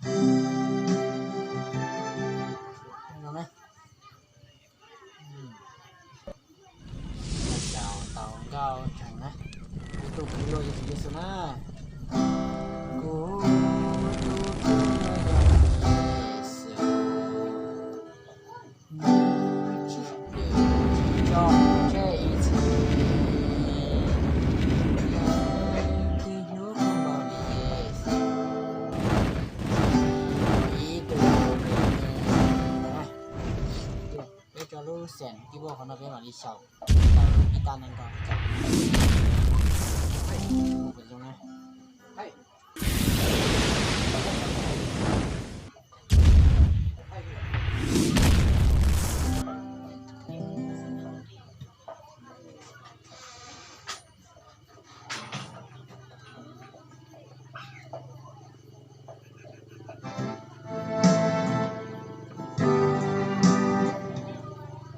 Xaus tau nkauj tsees na. Kuv tus kwv luag yog tus Yexus na. Kuv tus kwv luag yog tus Yexus. Nws tsis pw tsis tso tseg ib txhis li, yog ib tug hlub kawg nkaus li Yexus. Ib tug hlub li na. Peb tso lub xeem keyboard qhov no peb mam li xyaum ib tag neeg nkaus. Mus pem zoo na.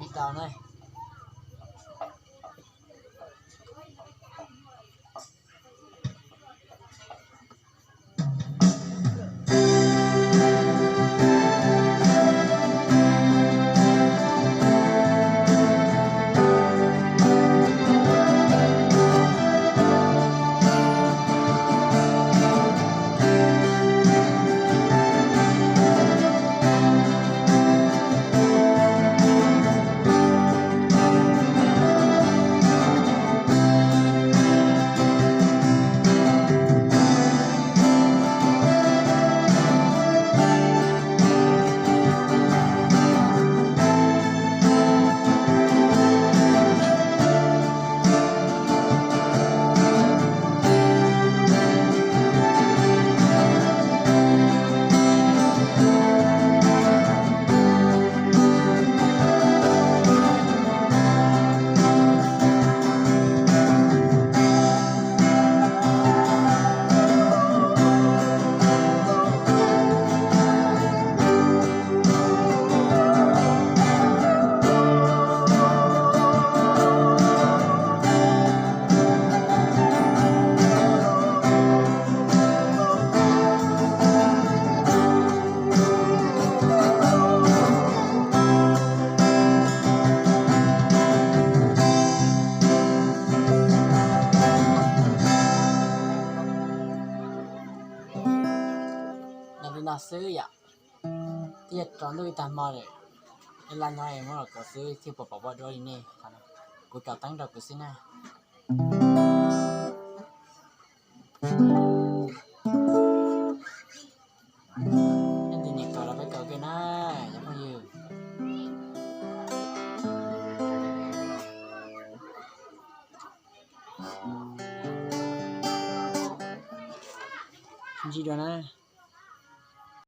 Ib tau na. Nyob li no xwb yom. Twb yog tsaus ntuj ib tag hmo lawm, ib laj nyob muab los kov xwb thiaj pom pom poj duab li nej. Kuv tso teeb rau kuv xwb na. Leej twg nyiam kov los peb kov kiag na, cov phooj ywg. Ntsib dua na.